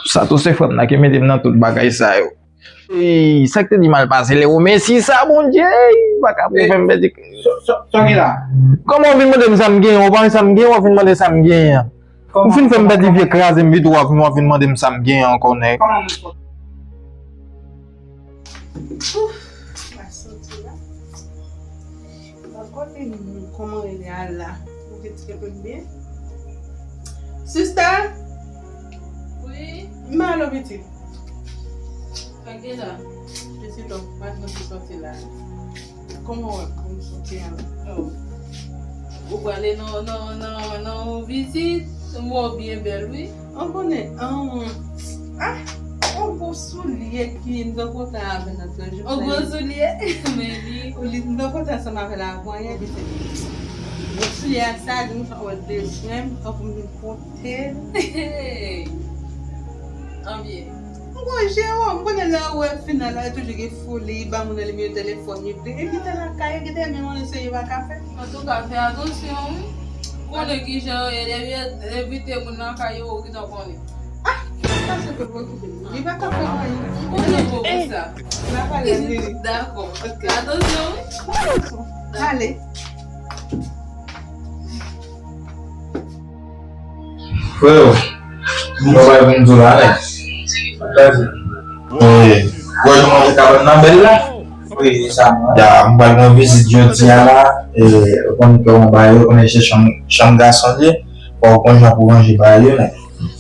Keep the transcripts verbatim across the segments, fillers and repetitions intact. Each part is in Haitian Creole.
Sa tou se frè m nan ki mete m nan tout bagay sa yo. Ey, sa k te di m al pase Leo Messi sa, Bondye, ey, pa ka pou fè m pèdi. Sa w gen la? Kòman w vin mande m sa m genyen? Ou pa wè sa m genyen, w ap vin mande sa m genyen an. Ou fin fè m pèdi vye kraze m vit, w ap vin, w ap vin mande m sa m genyen ankò, nèg. Ouf, pa soti la. Bon, kote nou, kòman rele a la? Ou te tire pou byen? Sista? Wi. M ba lo pitit. Sa gen la? Pitit, oh, pa janm soti la. Kòman w ap konn soti a? Oh. Ou prale nan, nan, nan, nan yon vizit, mò byen bèl, wi. Ou konnen, an, ah, yon gwo soulye ki m t kontan avè nan tan jou. Yon gwo soulye? Men li. Ou li, m t kontan ansanm avè l avan yè, li te. Gwo soulye a sa, li m fè wè de frè m, an pou m vin konte l. Hey! Anbyen. M konn Jewòm, m konnen lè ou wè final la, li toujou gen foli, li ba moun nan nimewo telefòn li, li envite lakay, gen de men moun se yo pa ka fè. Antouka, fè atansyon, wi. Konnen kijan yo ye, depi yo envite moun nan kay yo, ou gentan konnen. Ah! Sa se ke pou okipe li. Li pa ka fè anyen. M konnen pou sa. N a pale vini. Dakò. Ok. Fè atansyon, wi. Ale. Freo, m pa bay pou m di w la, nèg. Wi, wè jan manje kabann nan bèl la? Wi, se sa, mwen. Ya, m pral nan vizit jodi a la, e, ou konn kòman bagay yo, konnen se chanm, chanm gason li ye, fò w konn jan pou ranje bagay yo, nèg.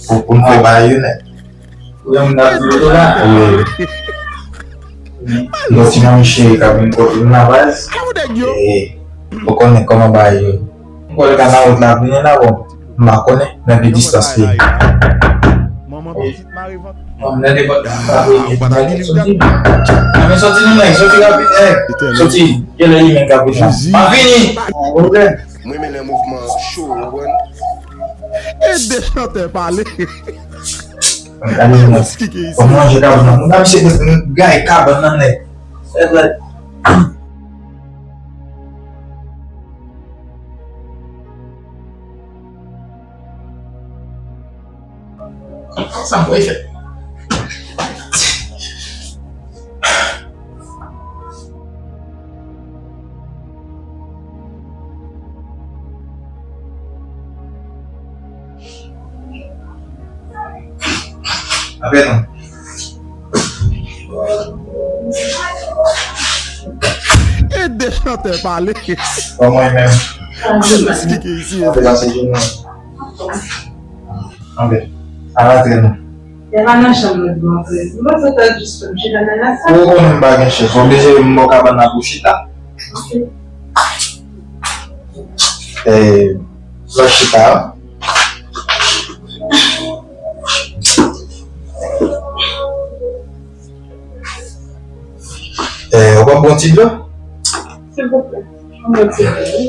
Pou, pou n fè bagay yo, nèg. Ou gen moun k ap di w tou la? Wi. Yon ti manmi cheri k ap vin kote m nan baz. E, ou konnen kòman bagay yo. M kwè l ka nan wout la vini la, bon. M pa konnen nan ki distans li ye. Manman nan depòt la, m pa konnen. Soti. Nan men soti nou, nèg, soti rapid, nèg. Soti. Kilè li menm k ap vin la? M ap vini. Mwen renmen lè mouvman cho, ou konprann? E de chantè pale. Gade mwen. Kòman manje kabann nan? Moun nan misye gen gay kabann nan nèg. Fè vre. Sa m voye fè. Apre non. E de chantè pale. Kòman e menm? Esplike isi. Anpe pase jounen. Anpe. Ala tren nou. E pa nan chanm mwen pou antre. Mwen panse w ta jis fè m chita nan la sal. Ou konnen m pa gen chèz. Oblije m ba w kabann nan pou chita. Ok. E, lòt chita a. Eh, ou p ap bwè yon ti dlo? Silvouplè, yon bon ti dlo, wi.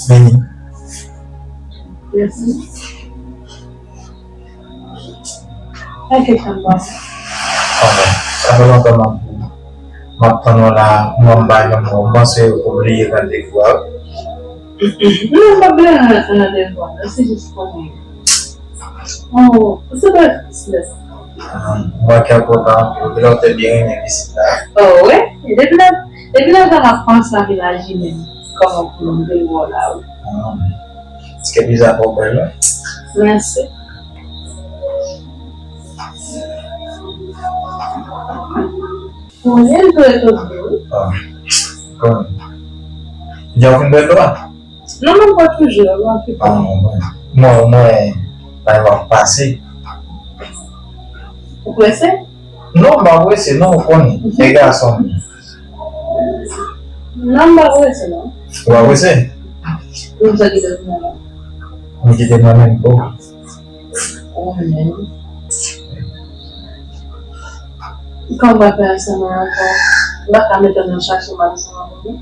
Meni. Mèsi. Enkyèt pa, m pase. Sa fè lontan m ap, m ap tann ou la, mwen m pa janm wè w. M panse ou bliye randevou a, wi. Non, m pa bliye randevou a, non, se jis konnen. Oh, se pa tris, mèsi. Ah, m wè kè w kontan anpil, wi, lè w te byen renmen vizit la. Oh, wi, depi lè, depi lè sa m ap panse a vilaj li menm, kòman pou m te wè w la, wi. Ah, èske pizza pa w bèl, wi? Mèsi. Mwen menm tou e tou tou. Ah, bon. Jan w fin bwè dlo a? Non, mwen bwè toujou, mwen okipe. Ah, bon. Mwen, mwen, pa w ap pase. Ou prese? Non, m pa prese, non, ou konnen. E gason. Non, m pa prese, non. Ou pa prese? Pou sa ki te nan men. M kite nan men, bon. Ou menm. Kòman w ap fè ansanm ankò? M pa ka mete nan chache m ansanm avè w non.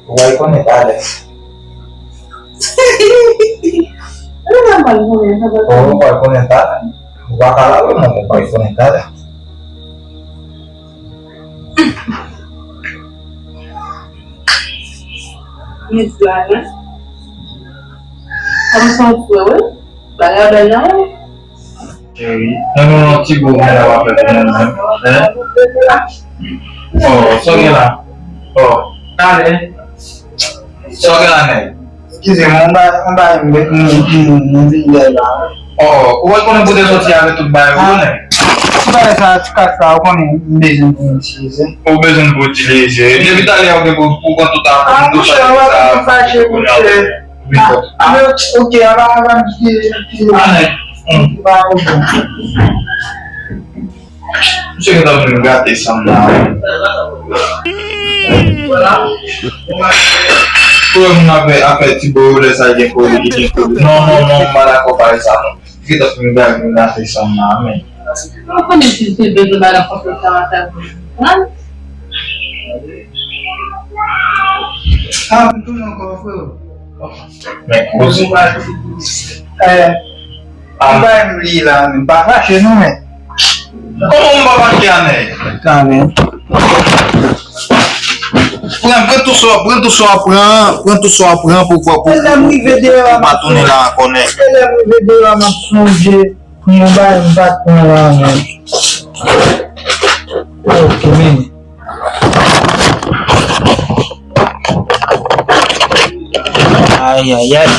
Ou pral konnen talè. Ou pral konnen talè. Ou pa ka lave non, ou pral konnen talè. Met la, hein? Kòm se yon frè, wi. Bagay bèl nan, wi. Cheri, mwen menm yon ti gwo vin la w ap fè pou mwen menm. Hein? Oh, sa w gen la? Oh, talè. Sa w gen la, nèg? Eskize m, mwen ba, mwen ba, mwen, mwen, mwen, mwen vin lè la. Oh, ou pa konnen pou te soti avè tout bagay ou, nèg? Ti bagay sa, ti kat sa, ou konnen, m bezwen pou m itilize. Ou bezwen pou itilize. Depi talè, ou gen pou, pou pran tout afè, ah, monchè, ou pa bezwen fache, monchè. Ah, ah, ok, aba, aba, m kite, m kite. Ah, nèg. Hmm. Ba, ok. Misye gentan vin gate san m la. Pou yon moun ap fè, ap fè ti bo lè sa gen koze, li gen koze. Non, non, non, m pa dakò pale sa non. Misye gentan vin gate, vin gate san m la, men. Ou konnen si se bezwen bagay konpòtman sa. Ah, m tounen ankò, freo. Men koze. Eh, m pa menm li la, men m pa fache non, men. Kòman m pa fache a, nèg? Kanmenm. Pran, pran tout sa, pran tout sa, pran, pran tout sa, pran pou, pou, pou, pou, pou pa tounen la ankò, nèg. Se lè m rive deyò a, m ap sonje pou yon bagay m pa t pran la, men. Ok, men. Ay, ay, ay.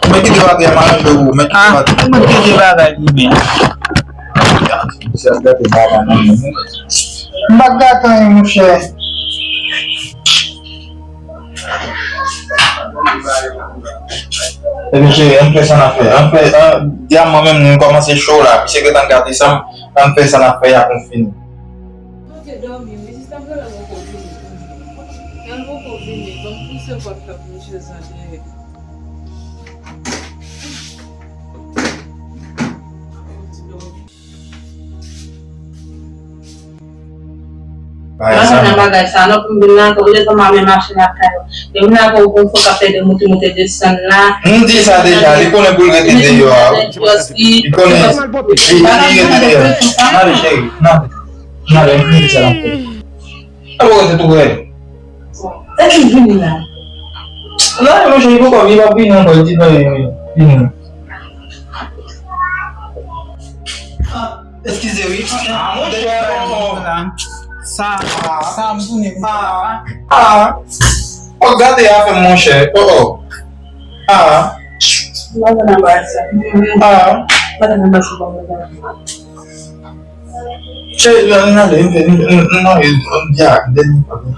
Mwen kite bagay m aranje ou, mwen kite bagay. Ah, mwen kite bagay li menm. Misye ap gate bagay nan men mwen. M pa gate anyen, monchè. Epi cheri, ann fè sa n ap fè. Ann fè, ann, di a mwen menm, nou kòmanse cho la. Misye gentan gate sa m, ann fè sa n ap fè a pou n fini. Mwen te dòmi, wi, sista Blanla poko vini. Lè l poko vini, ban m pouse pòt la pou m chèz la dèyè. Mwen te dòmi. Mwen pa nan bagay sa non, pou m vin la, ou desann m ap mache lakay ou. Depi m la, ou gon fò k ap fè de moute, moute desann la. M di sa deja, li konnen pou l rete deyò a, wi. Li konnen, li, li rete deyò. N ale, cheri, n ale. N ale, m di sa l ap fè. A bon, rete tou prè. Epi vini la. Non, non, cheri, poko vini, pa vini ankò, di non, vini. Ah, eskize, wi. Ah, monchè, oh, oh. Sa, sa, m tounen. Ah, ah. Oh, gade afè m, monchè. Oh, oh. Ah. Mwen nan bal sa. Ah. Mwen nan bal sa. Cheri, ann ale, ann ale, ann ale, ann ale, ann ale.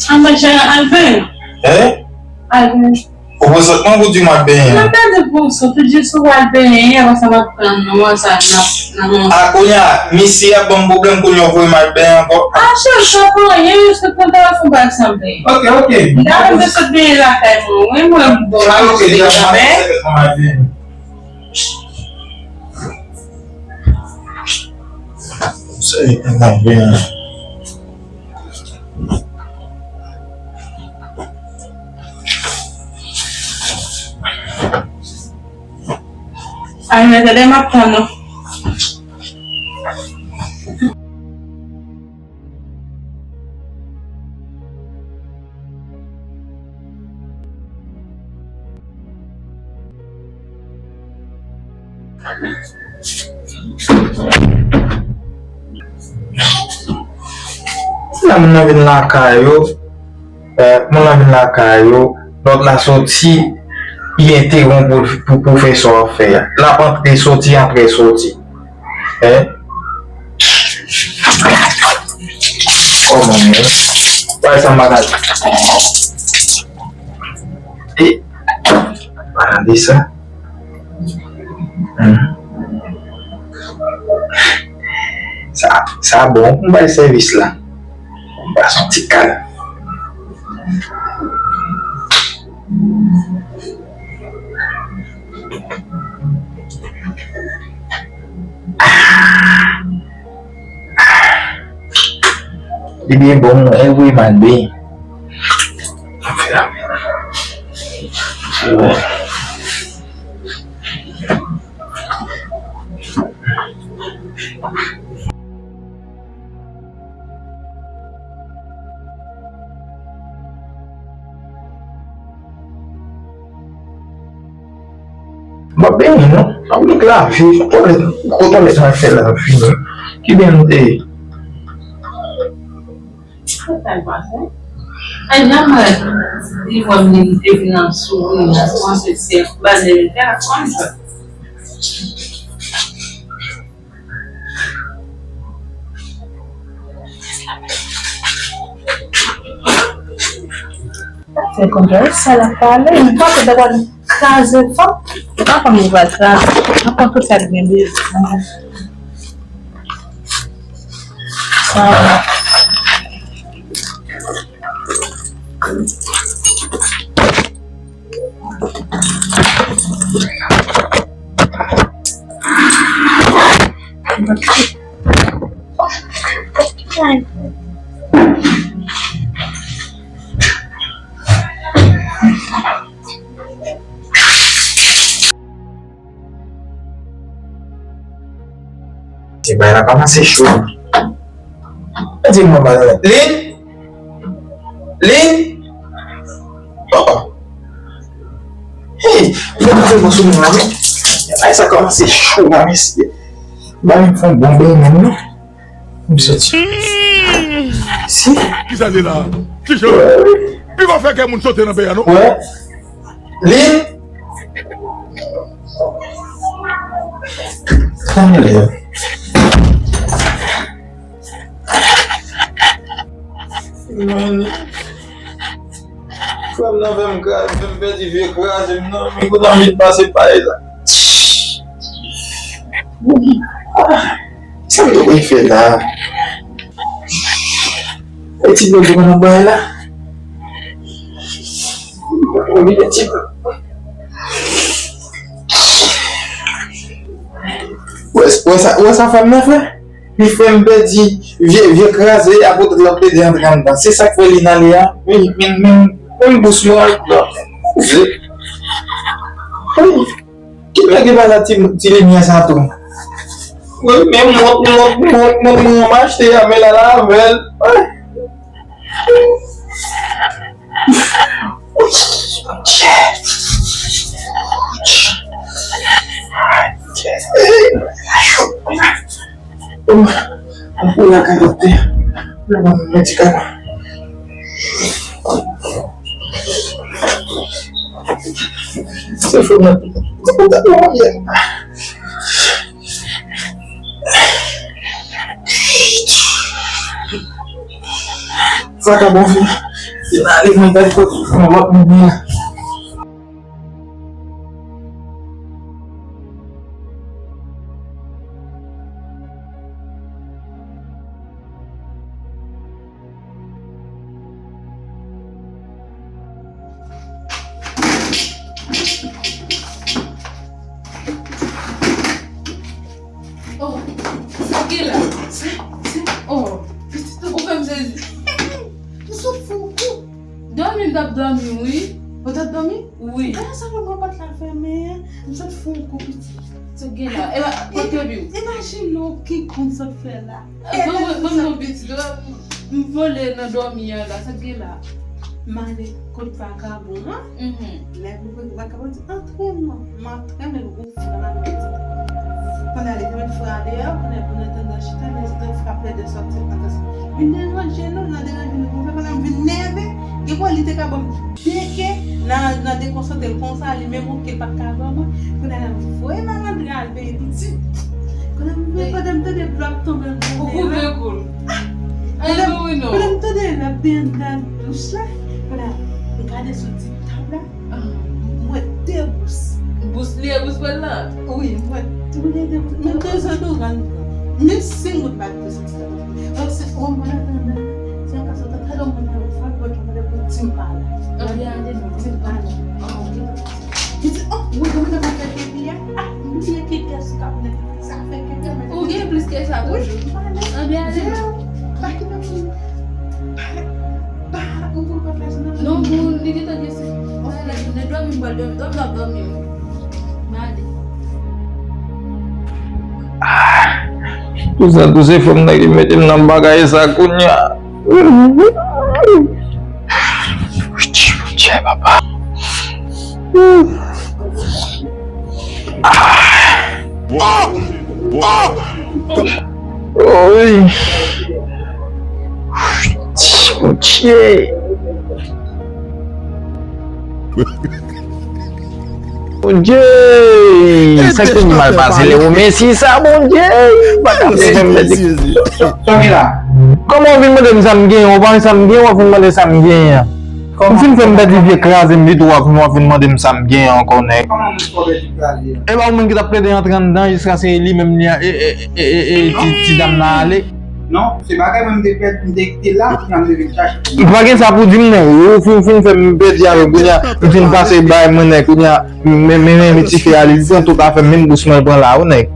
Ah, monchè, Alvin. Hein? Alvin. Ou prezantman pou di m al benyen. Mwen gade pou sou, tout jis ou al benyen, apre sa m ap pran non, sa n ap, nan non. A kounye a, misye ap ban m pwoblèm, kounye a ou voye m al benyen ankò. Ah, cheri, sa pa anyen, jis tout kontan fè yon bal sanble. Ok, ok. M ta renmen sot benyen lakay mwen, wi, mwen, m bon, ah, ok, m te deja, mwen, men. Se, ay, men tande m ap tann ou. Lè moun nan vin lakay ou, eh, moun nan vin lakay ou, lòt la soti, li entewonp ou pou, pou fè sa w ap fè a. L ap antre soti, antre soti. Hein? Kòman menm? Wè sa m pa ka di. E, pa gade sa. Hmm. Sa, sa bon, m bay sèvis la. M pa santi kal. Ah! Ah, Li byen bon, e wi, m al byen. M ap benyen non. M ap gen lavi. Kote tòlèt, kote tòlèt mwen fè la fini. Ki byen nou te ye? Sa l pase? Ay, janm wè li wè m li te vin an souri, l kòmanse se bal de telefòn. Se konsa sa l ap pale, m panse ta pral kraze fanm, m pa konn li pral kraze, m konn tout sa l gen bezwen. Sa va. Ti bagay la kòmanse cho. Di mwen bagay la. Lin? Lin? Oh, oh. Hey, mwen pa fè bon sou mwen la, non. Ay, sa kòmanse cho la, mesye. Ba m fè yon bon benyen menm, non. M soti. Si. Kisa li la? Kijan? Wè, wi. Li pa fè kè moun sote nan bè a, non? Wè. Lin. Tann lè. Frè m nan fè m kraze, fè m pèdi vye kraze m nan, men kote m vin pase pay la. Ah, sa m te konn fè la? E ti dlo ki nan bay la. Ou vin ti. Ou wè, ou wè sa, ou wè sa fè m nan fè? Li fè m pèdi vye, vye kraze a kote l ap plede antre anndan. Se sa k fè li n ale a. Men, men, men, men bous mwen. Wi. Ki nèg ki pa la ti, ti limyè sa tou? Wi, men mont, mont, mont, mont mwen m achte a, men la, la avè l. Ay. Mwen pou lakay doktè. Mwen ban mwen medikaman. Se fò mwen. Mwen pou ta mwen. Sa ka bon fi. Se nan ale mwen gade kot mwen wap mwen byen. Oh, sa gen la? Sa, sa, oh, pitit ou fè m sezi. M sot fè yon kou. Dòmi, m t ap dòmi, wi. Ou t ap dòmi? Wi. Gade sa mwen pran pòt la fèmen an. M sot fè yon kou, pitit. Sa gen la? E pa, kote bi w? Imajine w ki kou m sot fè la. Ban mwen, ban mwen yon pitit, m vole nan dòmi an la, sa k gen la? M ale kot vakabon an. Mhm. Lè m rive vakabon di, "Antre non." M antre, men l ouvri la, men l di. Kounye a, li te met frè a deyò, kounye a, pandan tan nan chita, men li te frape de sòti, pandan sa. Vin deranje nou, nan deranje nou, konsa, pandan m vin nève, gen pou li te ka ban m Byen ke nan, nan dekonsantre l konsa, li menm oke l pa t ka ban mwen. Kounye a, l voye malandren al peye pitit. Kounye a, m vin pandan m tande dlo ap tonbe nan men l. Ou koupe kou l. Ay, non, wi, non. Pandan m tande l ap benyen anndan douch la, kounye a, m gade sou ti tab la, m wè de bous. Bous li e bous pwen lan? Wi, m wè toulede bous. Men dezodoran m pran. Menm senk gout pa t te soti nan bouch mwen. Donk, se, o, mwen antandan. Se yon ka sot antandan mwen nan fwa, mwen antandan pou di m pa la. Anvi ale non, di m pa la. Ah, ok. Li di, oh, mwen, mwen nan fè kepi a. Ah, m bliye kepi a sou kabinèt. Sa fè kepi a, men. Ou gen plis ke sa toujou. Wi, m pa la. Anvi ale non. Pa kite m. Dòmi, m pral dòmi, dòmi, m ap dòmi, wi. M ale. Tou sa, tou se fanm nan ki mete m nan bagay sa kounye a. Bondye, papa. Oy. Bondye. Bondye! Sa ki mal pase lè ou mesi sa, Bondye! Pa ka fè m pèdi. Sa w gen la? Kòman w vin mande m sa m genyen? Ou pa wè sa m genyen, w ap vin mande sa m genyen an. M fin fè m pèdi vye kraze m vit, w ap vin, w ap vin mande m sa m genyen ankò, nèg. Kòman moun fè w pèdi kraze a? E pa ou menm ki t ap plede antre anndan jiska se li menm li a, e, e, e, e, e, ti, ti dam nan ale. Non, se bagay mwen m te pèdi, m te kite la, kounye a m te vin chache. M pa gen sa pou di m non. Ou fin, fin fè m pèdi avè m kounye a, m fin pase bay mwen nèg kounye a, men, men, men, men ti fè a, li pran tout afè m, menm bous mwen l pran la, wi nèg.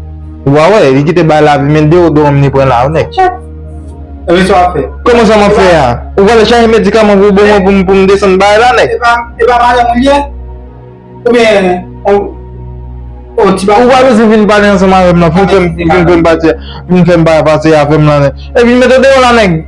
Ou pa wè, li kite bay la, men deodorant m li pran la, wi nèg. Ebyen sa w ap fè? Kòman sa m ap fè a? Ou pral chache medikaman pou bon mwen pou m, pou m desann bay la, nèg? E pa, e pa madanm ou li ye? Oubyen, on, on ti bagay. Ou pa bezwen vin pale ansanm avè m nan, pou fè m, pou fè m pati, pou fè m pa pase avè m nan, nèg. Epi mete deyò la, nèg.